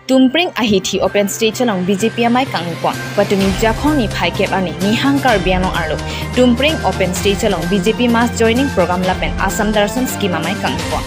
Tumpring ahithi open stage along BJP amai kangpon patumi jakhong ni phaikep ani nihang Karbi Anglong arlo Tumpring open stage along BJP mass joining program lapen Assam Darshan scheme amai kangpon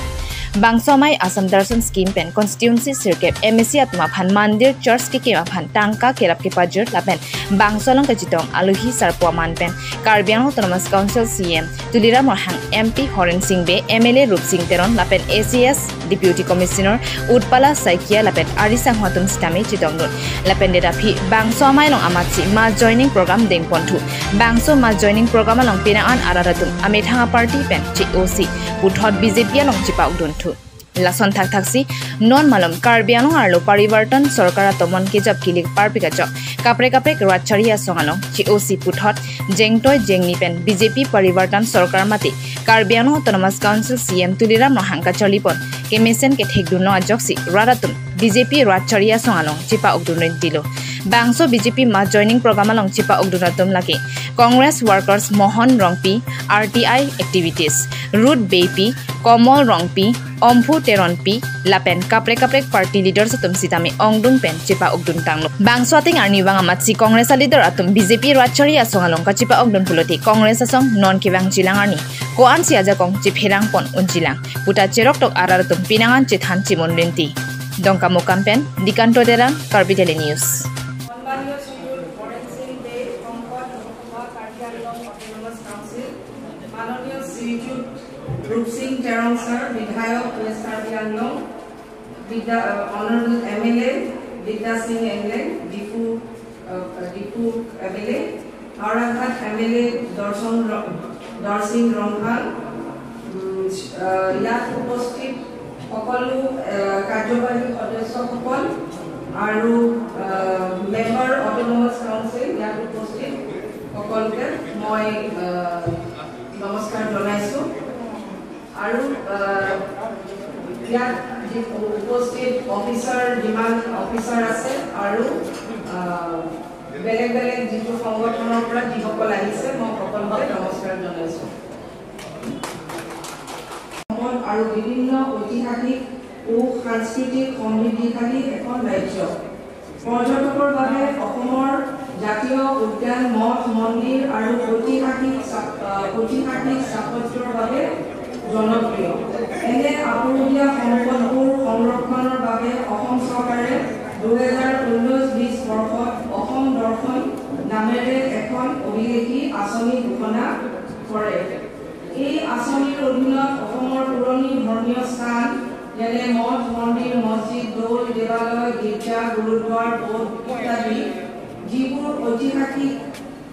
Bangsomai Assam Darshan scheme pen constituency circuit MSc atma phan mandir church ke ke phan tangka kerap ke pajur lapen Bangsolong ke jitong aluhi sarpua man pen Karbi Anglong Autonomous Council CM Tuliram Ronghang MP Horen Singh Bey MLA Rup Singh Teron lapen ACS Deputy Commissioner Utpala Saikia lapen Arisa Hwatum Sitame jitong dun lapen deda phi Bangsomai long amatsi mass joining program dengpon thu Bangso mass joining program along pinaan araratum Amethanga party pen GOC puthot BJP along chipa udun thu lason thak thaksi non malum Karbi Anglong arlo paribartan sarkar tomon ke jab kilik parpika jok kapre kapre ratcharia songalong GOC puthot jengtoi jengni pen BJP paribartan sarkar mati Karbi Anglong Autonomous Council CM Tuliram Ronghang ka chalipon kemesen ke thekdu no ajoksi raratum BJP ratcharia songalong chipa ugdun dilo Bangso BJP mass joining program along chipa ugdunatum laki Congress workers Mohan Rongpi RTI activities Ruth Beipi Kamal Rongpi Omphu Teron P lapen kapre kapre party leaders atum sitami ongdung pen chipa ugdun tanglo Bangso ating arni wang amatsi Congress leader atum BJP ratcharia songalong ka chipa ugdun puloti Congress asong non kiwang jilang arni koan siaja kong chipherang pon unjilang puta cherok tok araratum pinangan chithan chimon renti Dongka Mokampen Dikanto Derang Karbi Daily News. সন্মানীয় শ্ৰীযুত হৰেণ সিং বে, সংসদ Lok Sabha Karbi Anglong autonomous council, মাননীয় শ্ৰীযুত ৰূপ Singh Terang sir, বিধায়ক west Karbi Anglong, Bidya honourable MLA Bidya Singh Engleng, Diphu Diphu MLA, Howraghat MLA দৰ্শন দৰসিং ৰংহাং, ইয়াত উপস্থিত সকলো কাৰ্যবাহী সদস্যসকল আৰু মেম্বাৰ অট'নমাছ কাউন্সিল ইয়াত উপস্থিত সকলোকে মই নমস্কাৰ জনাইছোঁ। আৰু ইয়াত উপস্থিত অফিচাৰ, যিমান অফিচাৰ আছে আৰু বেলেগ বেলেগ যিটো সংগঠনৰ পৰা যিসকল আহিছে, মই সকলোকে নমস্কাৰ জনাইছোঁ। সম্পদ আৰু বিভিন্ন ঐতিহাসিক ও সাংস্কৃতিক সমৃদ্ধিশালী এখন ৰাজ্য। পৰ্যটকৰ বাবে অসমৰ জাতীয় উদ্যান, মঠ, মন্দিৰ আৰু ঐতিহাসিক স্থাপত্যৰ বাবে জনপ্ৰিয়। এনে আপুৰুগীয়া সম্পদবোৰ সংৰক্ষণৰ বাবে অসম চৰকাৰে 2019-20 বৰ্ষত অসম দৰ্শন নামেৰে এখন অভিলেখী আঁচনি ঘোষণা কৰে। এই আঁচনিৰ অধীনত অসমৰ পুৰণি ধৰ্মীয় স্থান যেনে মঠ, মন্দিৰ, মছজিদ, দৌল, দেৱালয়, গীৰ্জা, গুৰুদ্বাৰ, বৌদ্ধ ইত্যাদি যিবোৰ ঐতিহাসিক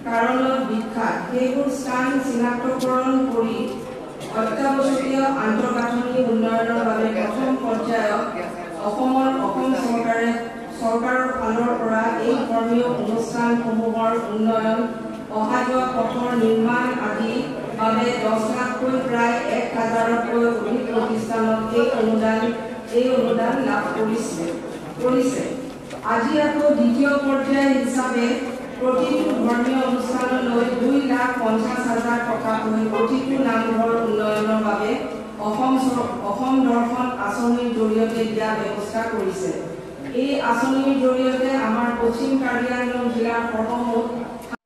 কাৰণত বিখ্যাত, সেইবোৰ স্থান চিনাক্তকৰণ কৰি অত্যাৱশ্যকীয় আন্তঃগাঁথনি উন্নয়নৰ বাবে প্ৰথম পৰ্যায়ত অসমৰ অসম চৰকাৰৰ ফালৰ পৰা এই ধৰ্মীয় অনুষ্ঠানসমূহৰ উন্নয়ন, অহা যোৱা পথৰ নিৰ্মাণ আদি বাবে 10 লাখকৈ প্ৰায় 1000তকৈ অধিক প্ৰতিষ্ঠানক এই অনুদান লাভ কৰিছে। আজি আকৌ দ্বিতীয় পৰ্যায় হিচাপে প্ৰতিটো ধৰ্মীয় অনুষ্ঠানলৈ 2,50,000 টকাকৈ প্ৰতিটো নামঘৰ উন্নয়নৰ বাবে অসম দৰ্শন আঁচনিৰ জৰিয়তে দিয়া ব্যৱস্থা কৰিছে। এই আঁচনিৰ জৰিয়তে আমাৰ পশ্চিম কাৰ্বি আংলং জিলাৰ সৰ্বমুঠ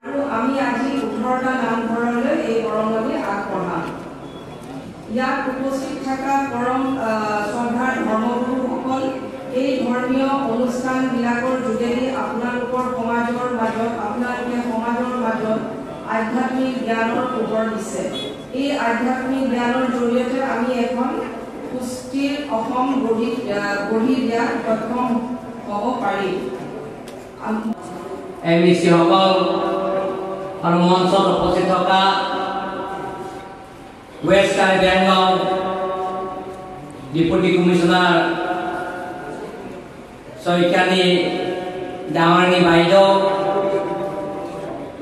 আৰু আমি আজি 18টা নামঘৰলৈ এই বৰঙণি আগবঢ়াম। ইয়াত উপস্থিত থকা পৰম শ্ৰদ্ধাৰ ধৰ্মগুৰুসকল, এই ধৰ্মীয় অনুষ্ঠানবিলাকৰ যোগেদি আপোনালোকৰ সমাজৰ মাজত আপোনালোকে সমাজৰ মাজত আধ্যাত্মিক জ্ঞানৰ পোহৰ দিছে। এই আধ্যাত্মিক জ্ঞানৰ জৰিয়তে আমি এখন সুস্থিৰ অসম গঢ়ি দিয়াত সক্ষম হ'ব পাৰিম। এম ই চিসকল আৰু মঞ্চত উপস্থিত থকা west Karbi Anglong deputy commissioner Saikiani ডাঙৰণী বাইদেউ,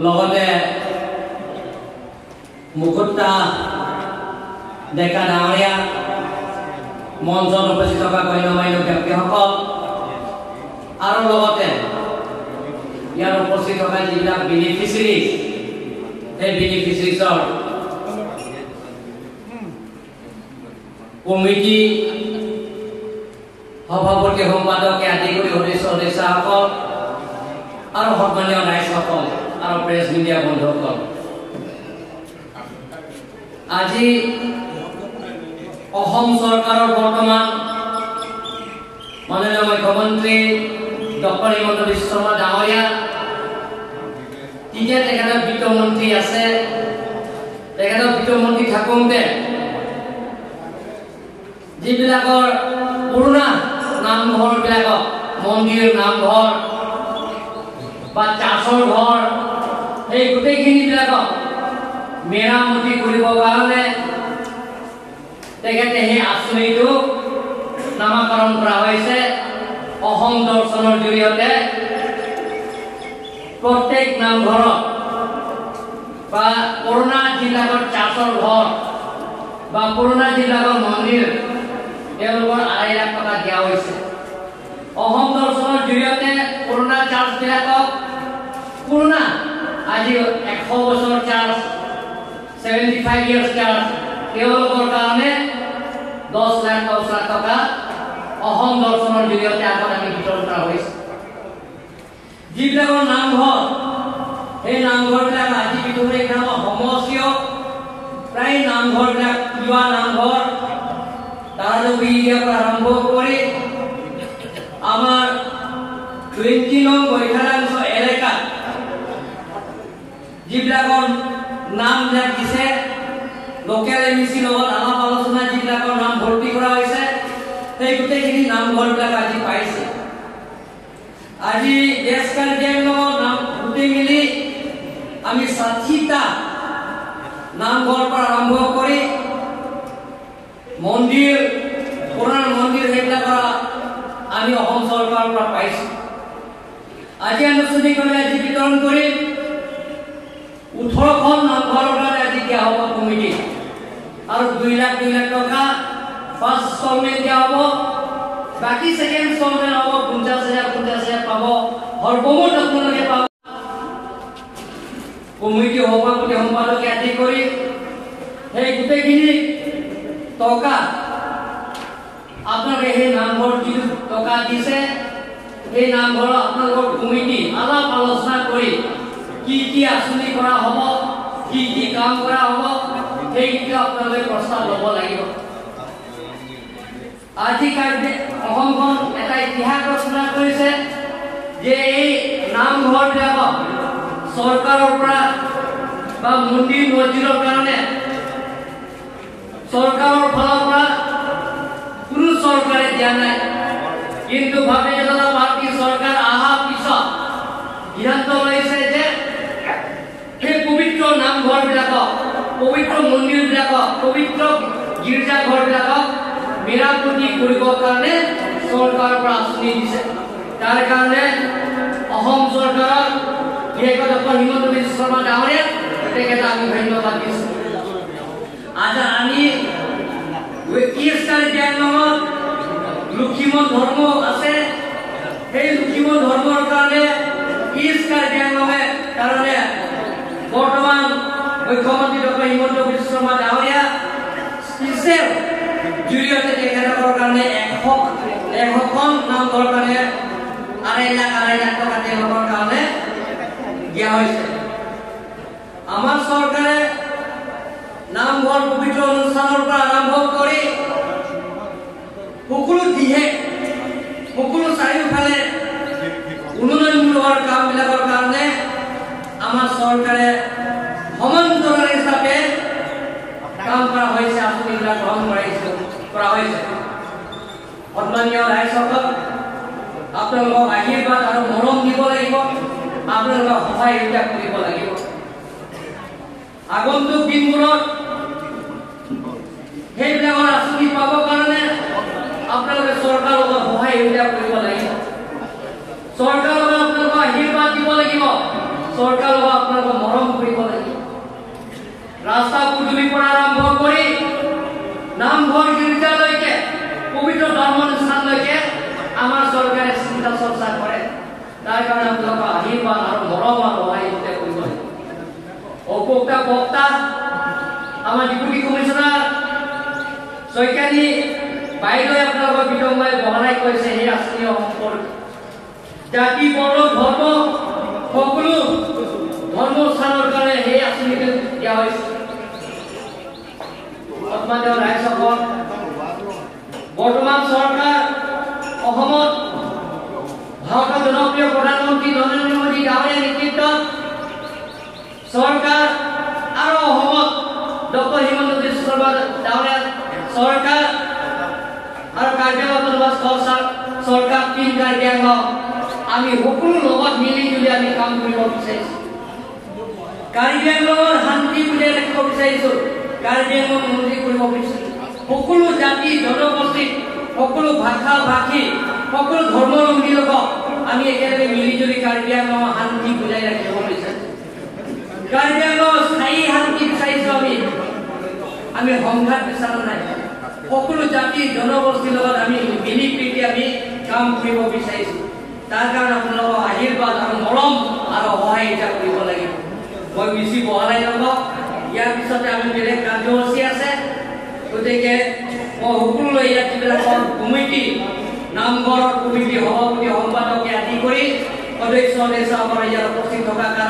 লগতে মুকুতা ডেকা ডাঙৰীয়া, মঞ্চত উপস্থিত থকা গণ্যমান্য ব্যক্তিসকল আৰু লগতে ইয়াত উপস্থিত থকা যিবিলাক বেনিফিচিয়াৰিজ, সেই বেনিফিচিয়াৰিজৰ কমিটি সভাপতি সম্পাদকে আদি কৰি আৰু সন্মানীয় ৰাইজসকল আৰু প্ৰেছ মিডিয়া বন্ধুসকল, আজি অসম চৰকাৰৰ বৰ্তমান মাননীয় মুখ্যমন্ত্ৰী ডক্টৰ হিমন্ত বিশ্ব শৰ্মা ডাঙৰীয়া, তেতিয়া তেখেতৰ বিত্তমন্ত্ৰী আছে, তেখেতৰ বিত্তমন্ত্ৰী থাকোঁতে যিবিলাকৰ পুৰণা নামঘৰবিলাকক, মন্দিৰ, নামঘৰ বা চাৰ্চৰ ঘৰ, সেই গোটেইখিনিবিলাকক মেৰামতি কৰিবৰ কাৰণে তেখেতে সেই আঁচনিটো নামাকৰণ কৰা হৈছে। অসম দৰ্শনৰ জৰিয়তে প্ৰত্যেক নামঘৰত বা পুৰণা যিবিলাকৰ চাৰ্চৰ ঘৰ বা পুৰণা যিবিলাকৰ মন্দিৰ, তেওঁলোকৰ 2.5 লাখ টকা দিয়া হৈছে। অসম দৰ্শনৰ জৰিয়তে পুৰণা চাৰ্চবিলাকক, পুৰণা আজি 100 বছৰ চাৰ্চ, 75 ইয়াৰ্ছ চাৰ্চ, তেওঁলোকৰ কাৰণে 10 লাখ 10 লাখ টকা অসম দৰ্শনৰ জৰিয়তে আগত আমি বিতৰণ কৰা হৈছে। যিবিলাকৰ নামঘৰ, সেই নামঘৰবিলাক আজি বিতৰণ নামৰ সমষ্টিয় প্ৰায় নামঘৰবিলাক তিৱা নামঘৰ, তাৰাডুবি এৰিয়াৰ পৰা আৰম্ভ কৰি আমাৰ 20 নং বৈঠালাংশ এলেকাত যিবিলাকৰ নামবিলাক দিছে, লোকেল এম ই চিৰ লগত আলাপ আলোচনা যিবিলাকৰ নাম ভৰ্তি কৰা হৈছে, সেই গোটেইখিনি নামঘৰবিলাক আজি পাইছে। আজি ৱেষ্ট কাৰ্বি আংলঙৰ নাম গোটেই মিলি আমি 60টা নামঘৰৰ পৰা আৰম্ভ কৰি মন্দিৰ, পুৰণা মন্দিৰ, সেইবিলাকৰ আমি অসম চৰকাৰৰ পৰা পাইছোঁ। আজি আনুষ্ঠানিকভাৱে আজি বিতৰণ কৰি 18খন নামঘৰৰ কাৰণে আজি দিয়া হ'ব কমিটি, আৰু 2 লাখ 2 লাখ টকা ফাৰ্ষ্ট ইনষ্টলমেণ্ট দিয়া হ'ব, বাকী ছেকেণ্ড ইনষ্টলমেণ্ট হ'ব 50 হাজাৰ 50 হাজাৰ পাব, সৰ্বমুঠ আপোনালোকে পাব। কমিটি সভাপতি সম্পাদকে আদি কৰি সেই গোটেইখিনি টকা আপোনালোকে সেই নামঘৰ যিটো টকা দিছে, সেই নামঘৰৰ আপোনালোকৰ কমিটি আলাপ আলোচনা কৰি কি কি আঁচনি কৰা হ'ব, কি কি কাম কৰা হ'ব, সেইটো আপোনালোকে প্ৰস্তাৱ ল'ব লাগিব। আজি কাৰ্বি অসমখন এটা ইতিহাস ৰচনা কৰিছে যে এই নামঘৰবিলাকক চৰকাৰৰ পৰা বা মন্দিৰ মছজিদৰ কাৰণে চৰকাৰৰ ফালৰ পৰা কোনো চৰকাৰে দিয়া নাই, কিন্তু ভাৰতীয় জনতা পাৰ্টী চৰকাৰ অহাৰ পিছত সিদ্ধান্ত লৈছে যে সেই পবিত্ৰ নামঘৰবিলাকক, পবিত্ৰ মন্দিৰবিলাকক, পবিত্ৰ গীৰ্জাঘৰবিলাকক মেৰামতি কৰিবৰ কাৰণে চৰকাৰৰ পৰা আঁচনি দিছে। তাৰ কাৰণে অসম চৰকাৰৰ বিশেষকৈ ডক্টৰ হিমন্ত বিশ্ব শৰ্মা ডাঙৰীয়া, তেখেতক আমি ধন্যবাদ দিছোঁ। আজি আমি ইষ্ট কাৰ্বি আংলঙত লক্ষীমন ধৰ্ম আছে, সেই লক্ষীমন ধৰ্মৰ কাৰণে ইষ্ট কাৰ্বি আংলঙে কাৰণে বৰ্তমান মুখ্যমন্ত্ৰী ডক্টৰ হিমন্ত বিশ্ব শৰ্মা ডাঙৰীয়া স্পেচিয়েল জৰিয়তে তেখেতসকলৰ কাৰণে 100খন নামঘৰৰ কাৰণে 2.5 লাখ 2.5 লাখ টকা তেওঁলোকৰ কাৰণে দিয়া হৈছে। আমাৰ চৰকাৰে নামঘৰ পবিত্ৰ অনুষ্ঠানৰ পৰা আৰম্ভ কৰি সকলো দিশে সকলো চাৰিওফালে উন্নয়নমূলক কামবিলাকৰ কাৰণে আমাৰ চৰকাৰে সমান্তৰাল হিচাপে কাম কৰা হৈছে, আঁচনিবিলাক গ্ৰহণ কৰা হৈছে। সন্মানীয় ৰাইজসকল, আপোনালোকক আশীৰ্বাদ আৰু মৰম দিব লাগিব, আপোনালোকক সহায় এইবিলাক কৰিব লাগিব। আগন্তুক দিনবোৰত সেইবিলাকৰ আঁচনি পাবৰ কাৰণে আপোনালোকে চৰকাৰৰ লগত সহায় এইবিলাক কৰিব লাগিব, চৰকাৰৰ লগত আপোনালোকক আশীৰ্বাদ দিব লাগিব, চৰকাৰৰ লগত আপোনালোকক মৰম কৰিব লাগিব। ৰাস্তা পদূলিৰ পৰা আৰম্ভ কৰি নামঘৰ গীৰ্জালৈকে, পবিত্ৰ ধৰ্মানুষ্ঠানলৈকে আমাৰ চৰকাৰে চিন্তা চৰ্চা কৰে। তাৰ কাৰণে আপোনালোকৰ আশীৰ্বাদ আৰু মৰম আৰু সহায় কৰিব লাগিব। উপভোক্তা বক্তা আমাৰ ডেপুটি কমিশ্যনাৰ শইকীয়ানী বাইদেৱে আপোনালোকৰ বিতংভাৱে বহলাই কৈছে সেই আঁচনি সম্পৰ্কে। জাতি, বৰ্ণ, ধৰ্ম সকলো ধৰ্মস্থানৰ কাৰণে সেই আঁচনিটো দিয়া হৈছে। সন্মানীয় ৰাইজসকল, বৰ্তমান চৰকাৰ অসমত ভাৰতৰ জনপ্ৰিয় প্ৰধানমন্ত্ৰী নৰেন্দ্ৰ মোদী ডাঙৰীয়াৰ নেতৃত্বত চৰকাৰ আৰু অসমত ডক্টৰ হিমন্ত বিশ্ব শৰ্মা ডাঙৰীয়াৰ চৰকাৰ আৰু কাৰ্বি অট'নমাছ চৰকাৰ তিন কাৰ্বি আংলং আমি সকলো লগত মিলি জুলি আমি কাম কৰিব বিচাৰিছোঁ। কাৰ্বি আংলঙৰ শান্তি বজাই ৰাখিব বিচাৰিছোঁ, কাৰ্বি আংলং উন্নতি কৰিব বিচাৰিছোঁ। সকলো জাতি জনগোষ্ঠী, সকলো ভাষা ভাষী, সকলো ধৰ্মাৱলম্বী লোকক আমি একেলগে মিলি জুলি কাৰ্বি আংলঙৰ শান্তি বজাই ৰাখিব বিচাৰিছোঁ। কাৰ্বি আংলঙৰ স্থায়ী শান্তি বিচাৰিছোঁ। আমি সংঘাত বিচৰা নাই। সকলো জাতি জনগোষ্ঠীৰ লগত আমি মিলি প্ৰীতি আমি কাম কৰিব বিচাৰিছোঁ। তাৰ কাৰণে আপোনালোকৰ আশীৰ্বাদ আৰু মৰম আৰু সহায় এতিয়া কৰিব লাগিব। মই বেছি বঢ়াই নকওঁ, ইয়াৰ পিছতে আমি বেলেগ কাৰ্যসূচী আছে। গতিকে মই সকলোলৈ ইয়াত যিবিলাকৰ কমিটি, নামঘৰৰ কমিটি সভাপতি, সম্পাদকে আদি কৰি সদস্য সদস্যসকলে ইয়াত উপস্থিত থকাৰ কাৰণে